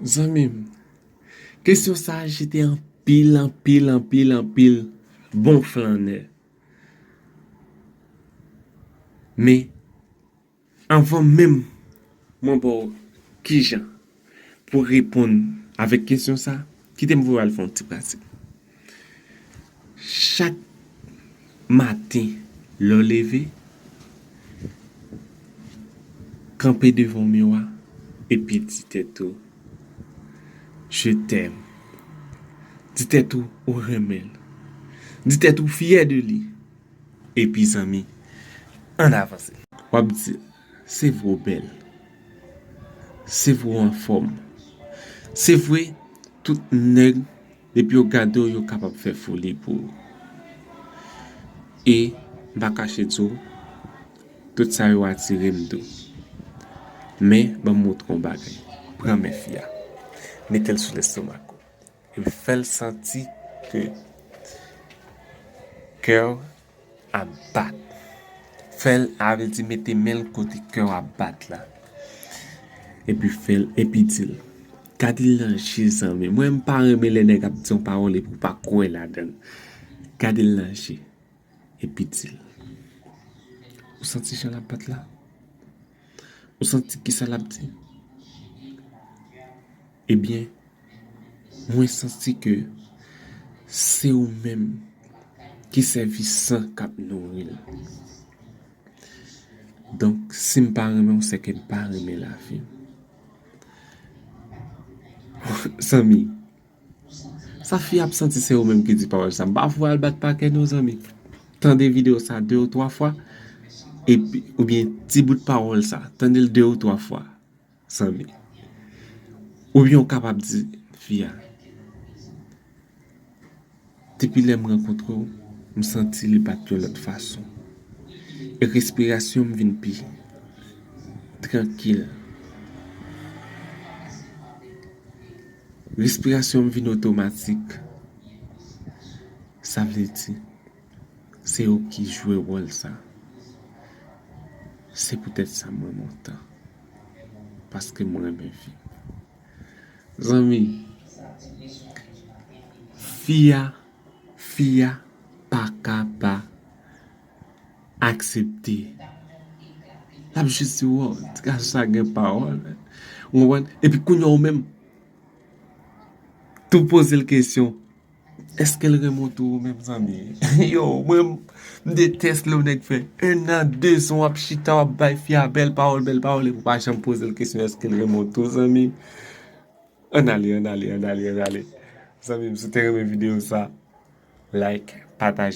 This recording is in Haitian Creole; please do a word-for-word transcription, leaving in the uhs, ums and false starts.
Zanmi m, kesyon sa a jete anpil, anpil, anpil, anpil bon flannè. Men, anvan menm mwen ba w kijan pou reponn avèk kesyon sa, kite m voye w al fè yon ti pratik. Chak maten, lè w leve, kanpe devan yon miwa epi di tèt ou, "Je t'aime." Di tèt ou, ou renmen l. Di tèt ou, ou fyè de li. Epi, zanmi, ann avanse. W ap di, "Se vre w bèl. Se vre w anfòm. Se vre, tout nèg, depi yo gade w, yo kapab fè foli pou ou." E m pa kache di w, tout sa yo atire m tou. Men, ban m montre w yon bagay. Pran men fi a. Mete l sou lestomak ou. Epi fè l santi ke kè w ap bat. Fè l, sa vle di mete men l kote kè w ap bat la. Epi fè l, epi di l. Gade l nan je, zanmi. Mwen, m pa renmen lè nèg ap di yon pawòl epi w pa kwè ladan l. Gade l nan je. Epi di l. Ou santi jan l ap bat la? Ou santi kisa l ap di? Ebyen, mwen santi ke se ou menm ki sèvi san k ap nouri l. Donk, si m pa renmen w, sèke m pa renmen lavi m. Zanmi, sa fi ap santi se ou menm ki di pawòl sa. M pa voye al bat pakè non, zanmi. Tande videyo sa de ou twa fwa, epi, oubyen ti bout pawòl sa, tande l de ou twa fwa, zanmi. Oubyen ou kapab di fi a, "Depi lè m rankontre w, m santi li bat yon lòt fason. E respirasyon m vin pi trankil. Respirasyon m vin otomatik." Sa vle di, se ou ki jwe wòl sa. Se poutèt sa mwen renmen w tan. Paske mwen renmen fi. Zanmi, fi a, fi a pa ka pa aksepte. L ap jis di, "Wow, ti gason sa gen pawòl." Ou konprann? Epi kounye a ou menm, tou poze l kesyon, èske l renmen w tou ou menm, zanmi? Yo, mwen, m detès lè yon nèg fè en an, de zan w ap chita, w ap bay fi a bèl pawòl, bèl pawòl, epi w pa janm poze l kesyon, èske l renmen w tou, zanmi? Ann ale, ann ale, ann ale, ann ale. Zanmi m, si w te renmen videyo sa, like, pataje.